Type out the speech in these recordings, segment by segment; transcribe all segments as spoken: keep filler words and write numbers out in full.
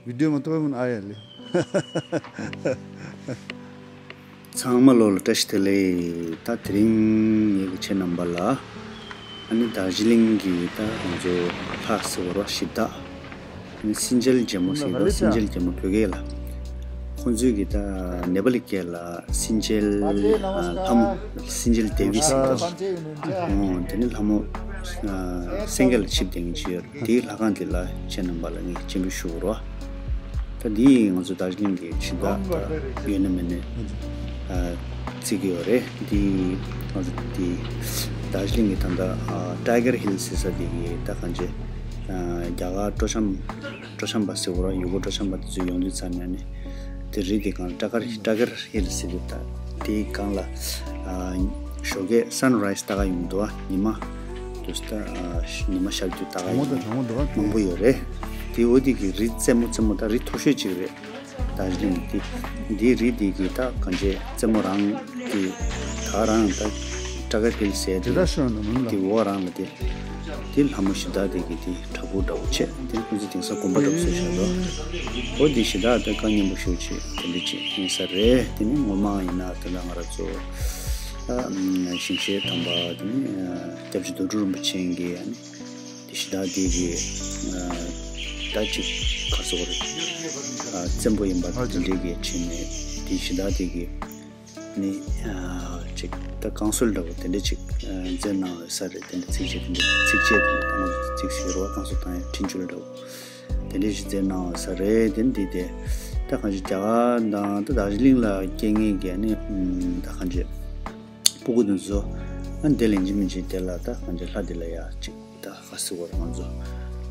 བི་ཌིའོ་མ་ཐོབ་མིན་ཨ་ཡ་ལེ། ཚང་མ་ལོ་ལ་བཀྲ་ཤིས་བདེ་ལེགས། ད་དེ་རིང་ངེད་ཀྱི་ཁྱེད་རྣམ་པ་ལ་ཨ་ནི་དར་ཇི་ལིང་གི་ད་ང་ཚོ་ལྷ་ཟེར་བ་རོ་གཞི་བདག་ཨ་ནི་སིན་ཅལ་རྒྱལ་མོ་ཟེར་གི་རོ། སིན་ཅལ་རྒྱལ་མོ་བོད་སྐད་ལ། ཁོང་ཚོས་གི་ད་ནེ་པ་ལི་སྐད་ལ་སིན་ཅལ་ལྷ་མོ་སིན་ཅལ་དེ་བི་ཟེར་གི་རོ། དེ་ནི་ལྷ་མོ་སེང་གེ་ལ་ཆིབས་བསྡད་མཁན་ཅིག་ཡོད་རེད། དེའི་ལྷ་ཁང་དེ་ལ་ཁྱེད་རྣམ་པ་ལ་ངས་སྤྱན་འབུལ་ཞུ་གི་རོ། ད་འདི་ང་ཚོ་དར་ཇི་ལིང་གི་གཞི་བདག་ད་ཡོད་ན་མེད་ན་བརྩི་གི་ཡོད་རེད། འདི་ང་ཚོ་འདི་དར་ཇི་ལིང་གི་ད་ལྟ་ཊའི་གར་ཧིལ་ཟེར་ས་དེ་གི་ད་གང་ཅི་རྒྱ་གར་སྤྲོ་འཆམ་སྤྲོ་འཆམ་པ་ཟེར་གི་རོ། ཡུལ་སྐོར་སྤྲོ་འཆམ་པ་དེ་ཚོ་ཡོང་དུས་ཙམ་ནས་ནི་དེ་རི་དེ་གང་ཊའི་གར་ཊའི་གར་ཧིལ་ཟེར་དུས་ད་དེའི་སྒང་ལ་ཞོགས་ཀས་སན་རའི་སི་ལྟ་ག་ཡོང་འདུག་ཉི་མ་དུས་ད་ཉི་མ་ཤར་དུས་ལྟ་ག་གྲང་མོ་ཡོང་དང་གྲང་མོ་འདུག་མང་པོ་ཡོད་རེད། དེ་འོ་དེ་གི་རི་རྩེ་མོ་རྩེ་མོ་ད་རི་མཐོ་ཤོས་ཅིག་རེད། དར་ཇི་ལིང་དེ་འདི་རི་དེ་གི་ད་གང་ཅི་རྩེ་མོ་རང་གི་ད་རང་ད་ཊའི་གར་ཧིལ་ཟེར་དེ་དེ་འོག་རང་ལ་དེ་དེ་ལྷ་མོ་གཞི་བདག་དེ་གི་དེ་བྲག་ཕུག་འདྲ་བོ་བྱས། དེ་ཁོང་ཚོ་དེང་སང་དགོན་པ་འདྲ་བོ་བཟོས་བཞག་འདུག་འོ་དེ་གཞི་བདག་དེ་བཀའ་ཉན་པོ་ཞེ་པོ་ཅིག་དེ་འདྲ་ཅིག་ཡིན་ས་རེད། དེ་ནི་ངོ་མ་ཡིན་ན་དེ་འདྲ་ང་རང་ཚོ་ད་ཞིང་གཤེགས་དམ་པ་དེ་ནི་སྐྱབས་རྗེ་རྡོ་གྲུབ་རིན་པོ་ཆེ་གི་ཨ་ནི་དེ་གཞི་བདག་དེ་གི་ད་ཅིག་ག་སོག་རེད། བཙན་པོ་ཡིན་པ་དེ་འདྲའི་གི་བྱས་ནས་དེ་གཞི་བདག་དེ་གི་ནི་ཅིག་ད་བསྐང་གསོལ་འདྲ་བོ་དེ་འདྲ་ཅིག་མཛད་གནང་ཡོད་ས་རེད། དེ་འདྲ་ཚིགས་བཅད་དེ་འདྲ་ཚིགས་བཅད་དེ་འདྲ་ད་ང་ཚོ་ཚིགས་ཟེར་བ་བསྐང་གསོལ་བཏང་ཡ་འཕྲིན་བཅོལ་འདྲ་བོ་དེ་འདྲ་ཞིག་མཛད་གནང་ཡོད་ས་རེད། དེ་འདི་དེ་ད་གང་ཅི་རྒྱ་གར་དང་ད་དར་ཇི་ལིང་ལ་སྐྱེ་མཁན་གྱི་ནི་ད་གང་ཅི་སྤུ་གུ་དེ་ཚོ་ཨ་འདི་ལེན་གྱི་མིན་གྱི་དེ་ལ་ད་གང་ཅི་ལྷ་དེ་ལ་ཡ་ཅིག་ད་ག་སི་བར་ང་ཚོ་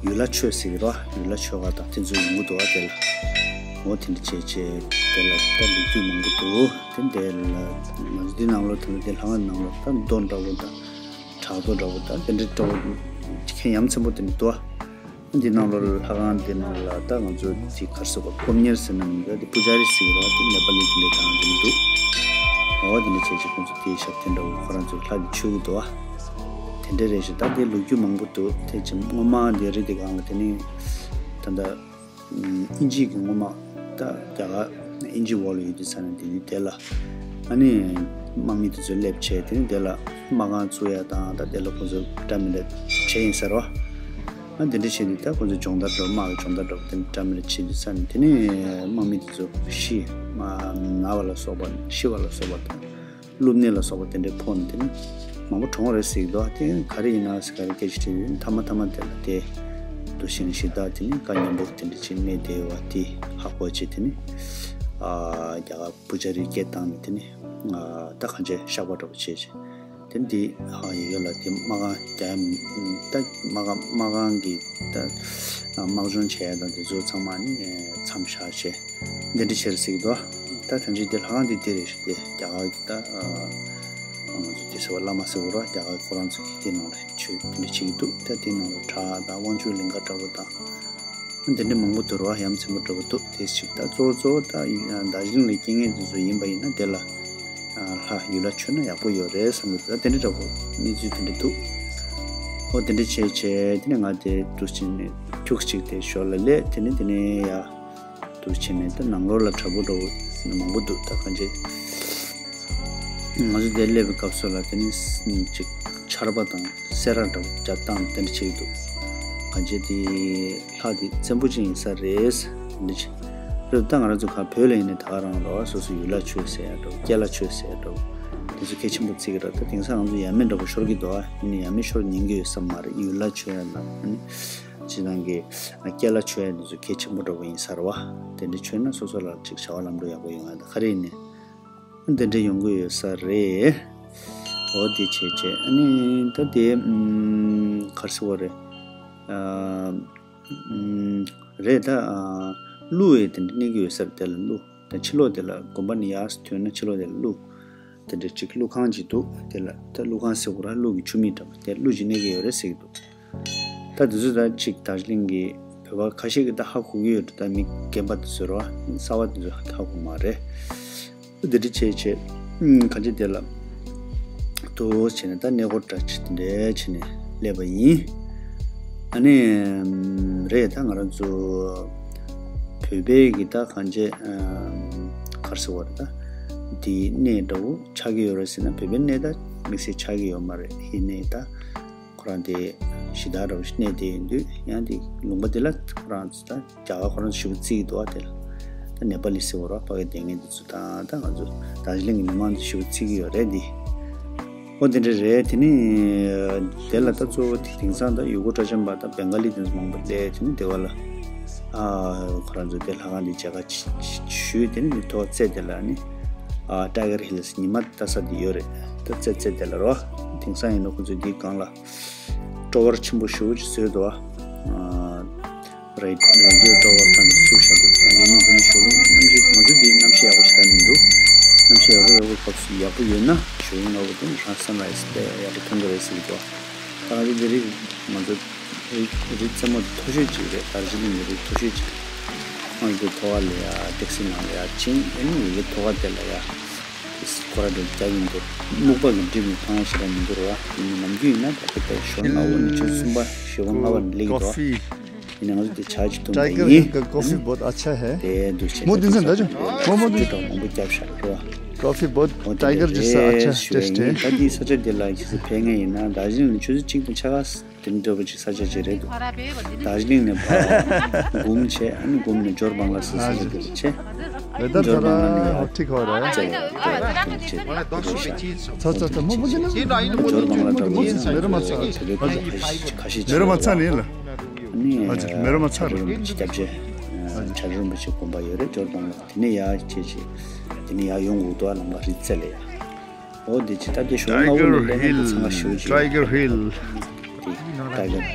ཡུལ་ལྷ་མཆོད་ཟེར་གི་རོ། ཡུལ་ལྷ་མཆོད་ག་དང་དེ་ཚོ་ཡོང་གི་འདུག་ཨ། དེ་ལ་འོ་དེ་འདྲ་བྱས་བྱས་དེ་ལ་ད་ལོ་རྒྱུས་མང་པོ་འདུག་དེ་འདྲ་ལ་ང་ཚོ་འདི་ནང་ལོགས་དེ་ལ་དེ་ལྷ་ཁང་ནང་ལོགས་ད་རྡོ་འདྲ་བོ་དང་བྲག་རྡོ་འདྲ་བོ་དང་དེ་འདྲ་འདྲ་བོ་ཁྱད་ཡ་མཚན་པོ་དེ་འདྲ་འདུག་ཨ། འདི་ནང་ལོགས་ལྷ་ཁང་འདི་ནང་ལ་ད་ང་ཚོ་དེ་ག་སི་བར་སློབ་གཉེར་ཟེར་ན་མི་འདུག་དེ་པུ་ཇ་རི་ཟེར་གི་རོ། དེ་ནེ་པ་ལི་དེ་འདྲ་དང་དེ་འདྲ་འདུག་འོ་དེ་འདྲ་བྱས་བྱས་ཁོང་ཚོ་དེའི་ཞབས་བརྟན་འདྲ་བོ་ཁོ་རང་ཚོ་ལྷ་གི་མཆོད་ཀྱི་འདུག་ཨ། དེ་འདྲ་རེད་ཤག་ད་དེ་ལོ་རྒྱུས་མང་པོ་འདུག་དེ་ཅིག་སྔོན་མ་དེ་རི་དེ་སྒང་ལ་དེ་ནི་ད་ལྟ་ཨིན་ཇི་གི་སྔོན་མ་ད་རྒྱ་གར་ཨིན་ཇི་འོག་ལ་ཡོད་དུས་ཙ་ནས་དེ་ནི་དེ་ལ་ཨ་ནི་དམག་མི་དེ་ཚོ་སླེབས་བྱས་དེ་ནི་དེ་ལ་དམག་ཁང་བཙུགས་ཡ་དང་ད་དེ་ལ་ཁོང་ཚོ་འདྲ་མི་འདྲ་བྱས་ཡིན་ས་རེད་བ། ཨ་དེ་འདྲ་བྱས་ནས་ད་ཁོང་ཚོ་སྦྱོང་བརྡར་འགྲོ་དམག་གི་སྦྱོང་བརྡར་འགྲོ་དེ་འདྲ་འདྲ་མི་འདྲ་བྱས་དུས་ཙ་ནས་དེ་ནི་དམག་མི་དེ་ཚོ་ཤི་མ་ན་བ་ལ་སོགས་པ་ཤི་བ་ལ་སོགས་པ་དང་། བླུ་ནད་ལ་སོགས་པ་དེ་འདྲའི་ཕོག་ནས་དེ་ནི་མང་པོ་གྲོངས་རེད་ཟེར་གྱི་འདུག་དེ་ག་རེ་ཡིན་ན་ཟེར་ག་རེ་སྐད་ཆ་དྲིས་ཡོད། མཐའ་མ་མཐའ་མ་དེ་ལ་དེ་འདུ་ཤེས་གཞི་བདག་དེ་ནི་བཀའ་ཉན་པོ་དེ་འདྲ་ཅིག་གནས་བསྡད་ཡོད་པ་དེ་ཧ་གོ་བྱས་དེ་ནི་ཨ་རྒྱ་གར་པུ་ཇ་རིའི་སྐད་བཏང་ནས་དེ་ནི་ཨ་ད་གང་བྱས་བཤགས་པ་འདྲ་པོ་བྱས་བྱས་དེ་ནི་དེ་ཧ་ཡི་གེ་ལ་དེ་དམག་ཁང་རྒྱ་ཡ་ད་དམག་ཁང་དམག་ཁང་གི་ད་དམག་སྦྱོང་བྱས་ཡ་དང་དེ་ཚོ་ཚང་མ་ནི་མཚམས་བཞག་བྱས། འདི་འདྲ་བྱེད་ཟེར་གྱི་འདུག་ད་ཐམས་ཅད་དེ་ལྷ་ཁང་འདི་འདི་རེད་ཞེས་ཏེ་རྒྱ་གར་གྱི་ད་ང་ཚོ་དེ་ཟེར་བ་བླ་མ་ཟེར་བ་ར་རྒྱ་གར་ཁོ་རང་ཚོ་གི་དེ་ནང་ལ་ཆོས་འདི་འདྲ་བྱེད་ཀྱི་འདུག་ད་དེ་ནང་ལ་བྲག་དང་དབང་ཕྱུག་ལིང་ག་འདྲ་བོ་དང་འདི་འདྲ་མང་པོ་འདུག་ར། ཡ་མཚན་པོ་འདྲ་བོ་འདུག་དེ་ཞིག་ད་གཙོ་བོ་གཙོ་བོ་ད་དར་ཇི་ལིང་ལ་སྐྱེ་མཁན་དེ་ཚོ་ཡིན་པ་ཡིན་ན་དེ་ལ་ལྷ་ཡུལ་ལྷ་མཆོད་ན་ཡག་པོ་ཡོད་རེད་བསམ་གྱི་འདུག་ད་དེ་འདྲ་འདྲ་བོ་གནས་ཚུལ་དེ་འདྲ་འདུག་ཨོ་དེ་འདྲ་བྱས་བྱས་དེ་ནས་ང་དེ་འདུག་ཕྱིན་ནས་ཁྱུག་ཅིག་དེ་ཞོར་ལ་སླེབས། དེ་ནས་དེ་ནས་ཡ། དུ་བྱས་ནས་ད་ནང་ལོགས་ལ་དྲ་འབུ་འདྲ་བོ་མང་པོ་འདུག་ད་གང་ཅི། ང་ཚོ་དེར་སླེབས་པའི་སྐབས་སུ་ལ་དེ་ནི་ཅིག་ཆར་པ་དང་སེར་བ་འདྲ་བོ་རྒྱབ་སྟངས་དེ་འདྲ་བྱེད་ཀྱི་འདུག་གང་ཅི་དེ་ལྷ་དེ་བཙན་པོ་ཅིག་ཡིན་ས་རེད། དེ་འདྲ་བྱེད་རེད། ད་ང་རང་ཚོ་ག་བོད་ལ་ཡིན་ནའི་ད་ག་རང་རེད་བ། སོ་སོ་ཡུལ་ལྷ་མཆོད་ཟེར་ཡ་འདྲ་བོ་སྐྱེས་ལྷ་མཆོད་ཟེར་ཡ་འདྲ་བོ་དེ་ཚོ་གལ་ཆེན་པོ་བརྩི་གི་རེད། ད་དེང་སང་ང་ཚོ་ཡབ་མེས་འདྲ་བོ་ཤོར་གྱི་འདུག་ཨ་ཡིན་ནའི་ཡབ་མེས་ཤོར་ཉན་གྱི་ཡོད་ས་མ་རེད། ཡུལ་ལྷ་མཆོད་ཡ་ན་ཨ་ནི་སྤྱིར་བཏང་གི་སྐྱེས་ལྷ་མཆོད་ཡ་འདི་ཚོ་གལ་ཆེན་པོ་འདྲ་བོ་ཡིན་ས་རེད་བ། དེ་འདྲ་མཆོད་ན་སོ་སོ་ལ་ཅིག་བྱ་བ་ལམ་འགྲོ་ཡག་པོ་ཡོང་ཡ་ད་ག་རེ་ཡིན་ནའི་འདི་འདྲ་ཡོང་གི་ཡོད་ས་རེད། འོ་དེ་བྱས་བྱས་ཨ་ནི་ད་དེ་ཨམ་ག་རེ་ཟེར་བ་རེད། ཨ་ཨམ་རེད་ད། ཨ་ཀླུ་ཡི་དེ་འདྲ་གནས་ཀྱི་ཡོད་ས་རེད། དེ་ལ་ཀླུ་ད་ཕྱི་ལོགས་དེ་ལ་དགོན་པ་ནས་ཡར་ཐོན་ན་ཕྱི་ལོགས་དེ་ལ་ཀླུ་དེ་འདྲ་ཅིག་ཀླུ་ཁང་ཅིག་འདུག་དེ་ལ་ད་ཀླུ་ཁང་ཟེར་བ་ར་ཀླུ་གི་ཆུ་མིག་འདྲ་པོ་དེ་ཀླུ་ཅིག་གནས་ཀྱི་ཡོད་རེད་ཟེར་གྱི་འདུག་ད་དེ་ཚོ་ད་ཅིག་དར་ཇི་ལིང་གི་བོད་པ་ཁ་ཤས་ཀྱིས་ད་ཧ་གོ་གི་ཡོད་འགྲོ། ད་མི་རྒན་པ་དེ་ཚོས་རོ་གསར་པ་དེ་ཚོས་ཧ་གོ་མ་རེད། འདི་འདྲ་བྱས་བྱས་ཨུམ་གང་ཅི་དེ་ལ་དུ་བྱས་ནས་ད་གནས་སྐོར་འདྲ་ཅིག་དེ་འདྲ་བྱས་ནས་སླེབས་པ་ཡིན། ཨ་ནི་ཨུམ་རེད། ད་ང་རང་ཚོ་བོད་ བོད་པའི་གི་ད་གང་བྱས་གར་སོ་བར་ད་དེའི་གནས་འདྲ་བོ་ཆགས་ཀྱི་ཡོད་རེད་ཟེར་ན། བོད་པའི་གནས་ད་དམིགས་བསལ་ཆགས་ཀྱི་ཡོད་མ་རེད། ཡིན་ནའི་ད་ཁོ་རང་དེ་གཞི་བདག་འདྲ་བོ་ཞིག་གནས་དེ་ཡིན་དུས། ཡང་དེ་ལུང་པ་དེ་ལ་ཁོ་རང་ཚོ་ད་རྒྱ་གར་ཁོ་རང་ཚོ་ཞེ་པོ་བརྩི་གི་འདུག་ཨ། དེ་ལ་ད་ནེ་པ་ལི་ཟེར་བ་རོ། ཕ་གི་སྡོད་མཁན་དེ་ཚོ་དང་ད་ང་ཚོ་དར་ཇི་ལིང་གི་མི་མང་ཚོ་ཞེ་པོ་བརྩི་གི་ཡོད་རེད་འདི། ཨོ་དེ་འདྲ་རེད། དེ་ནི་དེ་ལ་ད་གཙོ་བོ་དེ་དེང་སང་ད་ཡུ་གུར་སྐད་ཆ་འབའ་ད་བེང་ག་ལི་དེ་ཚོ་མང་པོ་སླེབས། དེ་ནི་དེ་བ་ལ་ཨ་ཁོ་རང་ཚོ་དེ་ལྷ་ཁང་དེ་མཇལ་ཁ་ཞུས། དེ་ནི་དེ་ཐོག་རྩེ་དེ་ལ་ནི་ཨ་ཊའི་གར་ཧིལ་ཉི་མ་ལྟ་ས་དེ་ཡོད་རེད། ད་རྩེ་རྩེ་དེ་ལ་རོ། དེང་སང་ཡིན་ན་ཁོ་ཚོ་དེའི་སྒང་ལ་སྤྲོ་བ་ཆེན་པོ་ཞེ་པོ་ཅིག་བཟོས་འདུག་ཨ། རེ་རེ་ཌིའོ་སྤྲོ་བ་དང་བཙུགས་བཞག་འདུག་ཨ་ཡིན་ནའི་དེ་ནི་ཞོགས་ཀས་གནམ་གཤིས་ང་ཚོ་འདི་གནམ་གཤིས་ཡག་པོ་ཞེ་དྲག་མི་འདུག་གནམ་གཤིས་ཡག་པོ་ཡག་པོ་སྐབས་སུ་ཡག་པོ་ཡོད་ན་ཞོགས་ཀས་སྔ་པོ་དེ་ནི་རང་སན་ར་ཡི་སི་དེ་ཡག་པོ་མཐོང་གི་རེད་ཟེར་གྱི་འདུག་ད་ང་ཚོ་འདི་རིགས་ང་ཚོ་རི་རི་རྩེ་མོ་མཐོ་ཤོས་ཅིག་རེད། དར་ཇི་ལིང་གི་རི་མཐོ་ཤོས་ཅིག་ང་ཚོ་ཐོག་ཁ་ལ་ཡ་ཊེག་སི་ནང་ལ་ཡ་ཕྱིན། ཨ་ནི་ཡི་གེ་ཐོག་ཁ་དེ་ལ་ཡ་ཁོ་ར་འདྲ་རྒྱག་གི་འདུག་སྨུག་པ་གི་འགྲིམ་ནས་ཐང་ཞེ་དྲག་མི་འདུག་ར་བ། ཡིན་ནམ་རྒྱུན་ཡིན་ན་ད་ལྟ་ཞོགས་སྔ་པོ་ནས་ཆུ་ཚོད་གསུམ་པ་ཞོགས་སྔ་པ་ནས་སླེབས་ཀྱི་འདུག་གོ་ཕི། ཡིན་ནའང་ང་ཚོ་དེ་ཇ་ཅིག་འཐུང་པ་टाइगर ཡིན། हिल का कॉफी बहुत अच्छा है। དེ་འདུག་བྱས་वो दिन से ད་ད་ད་वो वो ད་ད་མང་པོ་བརྒྱབ་ཤག་རེད་བ། कॉफी बहुत टाइगर जैसा अच्छा टेस्ट है। ད་འདི་ས་ཆ་འདི་ལ་ཁྱེད་ཚོ་ཕེབས་མཁན་ཡིན་ན་དར་ཇི་ལིང་ཆུ་ཚོད་གཅིག་དང་ཕྱེད་ཀ་དེ་འདྲ་པོ་ཅིག་ས་ཆ་ཅིག་རེད་འདུག་དར་ཇི་ལིང་ནས་ཕར་སྒུམ་བྱས། ཨ་ནི་སྒུམ་ནས་འབྱོར་བང་ལ་ཟེར་ས་ཆ་འདི་ལ་བྱས། वेदर འབྱོར་བང་ལ་ནས་ཡར་ཐིག་ཧོ་ར་ཧེ། ཅེ་ཅེ་ཅེ་ཅེ་ཅེ། अच्छा, अच्छा, वो मुझे नहीं, मुझे नहीं, मेरे मत, मेरे मत, ཁ་ཤས་ཁ་ཤས་मेरे मत सा नहीं ལ། ནི་ཨ་ཅེ་མེ་རོ་མ་ཚ་རེད། རིན་པོ་ཆེ་སྐྱབས་རྗེ་བྱ་རིན་པོ་ཆེ་དགོན་པ་ཡོད་རེད། འབྱོར་བང་ལ། དེ་ནས་ཡར་ཅེ་ཅེ་དེ་ནས་ཡར་ཡོང་དགོས་འདུག་ལམ་ཁ་རི་རྩེ་ལ་ཡ། འོ་དེ་ཅི་ལྟ་དེ་ཞོགས་སྔ་པོ་ནས་སླེབས་ན་དེ་ཚང་མ་ཞེ་པོ་ཅིག་ཡོད་རེད། ཊའི་གར་ཧིལ། དེ་ཊའི་གར་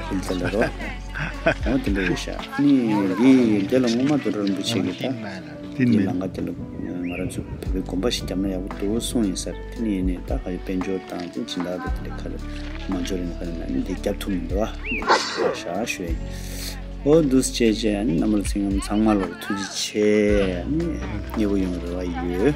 ཧིལ་ཚ་ལ་རོ། འོ་དེ་འདྲ་ཡོད་ཤག་ནི་འདི་འདི་ལ་སྔོན་མ་རྡོ་གྲྭ་རིན་པོ་ཆེ་གིས་ད་དེ་ནི་ལམ་ཁ་དེ་ལ་ང་རང་ཚོ་བོད་པའི་དགོན་པ་ཞིག་བརྒྱབ་ན་ཡག་པོ་འདུག་གསུངས་ཡིན་ས་རེད། དེ་ནི་ཡིན་ནའི་ད་ག་ཡོད་དཔལ་འབྱོར་དང་དེ་སྦྱིན་བདག་དང་དེ་འདྲ་ག་ལ་མ་འབྱོར་ཡིན་ག་ལ་ན་ནི་དེ་བརྒྱབ་ཐུབ་མི་འདུག་ཨ། ཤ་ཞུ་ཡིན། འོ་འདུག་སེ་བྱས་བྱས་ནི་རྣམ་པ་ཚོ་ཚང་མ་ལ་ཐུགས་རྗེ་ཆེ། ནི་མཉེས་པོ་ཡོང་རེ་བ་ཡོད།